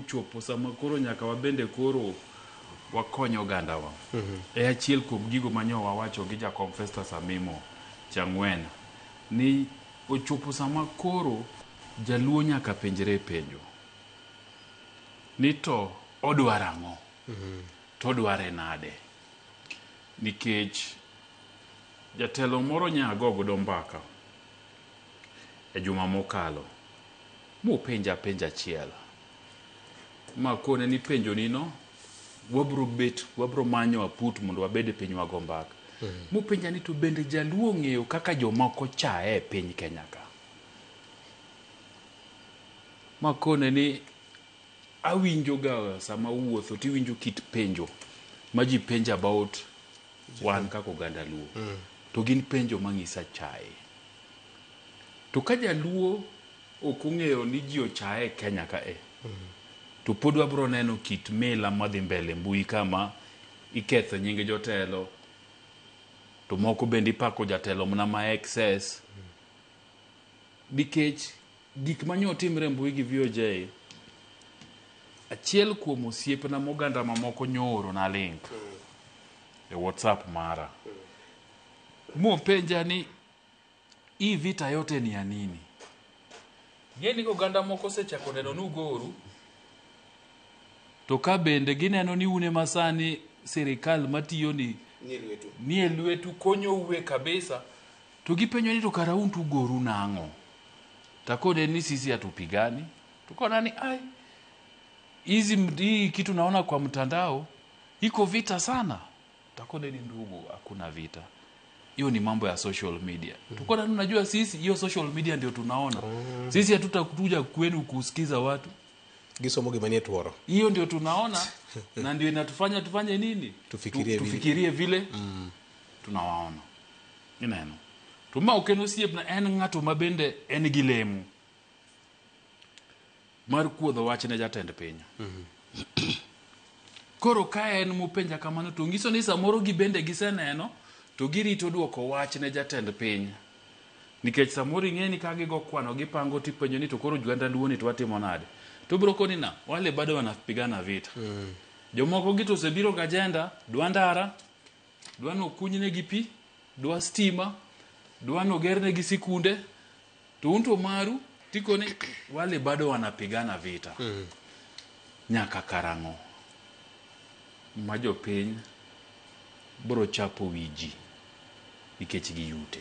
Ochopo sama koro nyaka wabende koro wakony ogandawa. E achiel kuom gigo manyo wawacho gi jakom Festus Amimo Chang'wen ni ochopo sama koro jaluo nyaka penjre penjo ni to odwaro ang'o to odware nade, nikech jatelo moro nya go godo mbaka e juma mokalo mopenja penjo achiel makone ni penjo ni no wabro bet wabro manyo aput mondo wabed e piny wago mbaka. Mopenja ni to bende jaluo ong'eyo kaka jomoko chaye e piny Kenya ka. Makone ni awinjo ga sama uwuotho tiwinjo kit penjo ma ji penjo about wan kaka oganda luo. To gin penjo mang'isa chaye. To ka jaluo ok ong'eyo ni ji ochaye e Kenya ka e, to pod wabro neno kit mila madhi mbele mbui kama iketho nying jotelo, to moko bende ipako jatelo mana ma excess. Nikech gik manyo timre e mbui gi VOJ, achiel kuom osiepna moganda mamoko nyooro na link e WhatsApp mara. Mopenja ni hii vita yote ni ya nini? Ng'e ni oganda moko osechako neno ni ugoru, to ka bende gineno ni un ema sani sirikal matiyo ni nie lwetu konyoue kabisa, to gipenjo ni to kara un to ugoru nang'o? Takone ni sisi hatupigani. Tukona ni ai, hizi hii kitu naona kwa mtandao iko vita sana. Takone ni ndugu, hakuna vita. Hiyo ni mambo ya social media. Tukona unajua sisi hiyo social media ndio tunaona. Sisi hatutakuja kwenu kusikiza watu. Gisomo gima nie tuoro. Hiyo ndio tunaona na ndio inatufanya tufanye nini? Tufikirie vile. Tufikirie vile tunawaona. Ineno. To ma ok en osiepna, en ng'ato ma bende en gi lemo mar kuodho wach ne jatend piny. Koro ka en mopenja kamano to nyiso ni samoro gibende giseneno to girito duoko wach ne jatend piny. Nikech samoro ing'e ni ka gigo kwano gipango tipenjo ni to koro jwenda luo ni to watimo nade. To bro koni na wale bado wanapigana vita. Jomoko gi to osebiro gi agenda, dwa ndara, dwa nokunynegi pi, dwa stima, dwa nogernegi sikunde, to un to maru tikoni wale bado wanapigana vita. Nyaka karang'o ma jopiny bro chapo wi ji nikech giyute.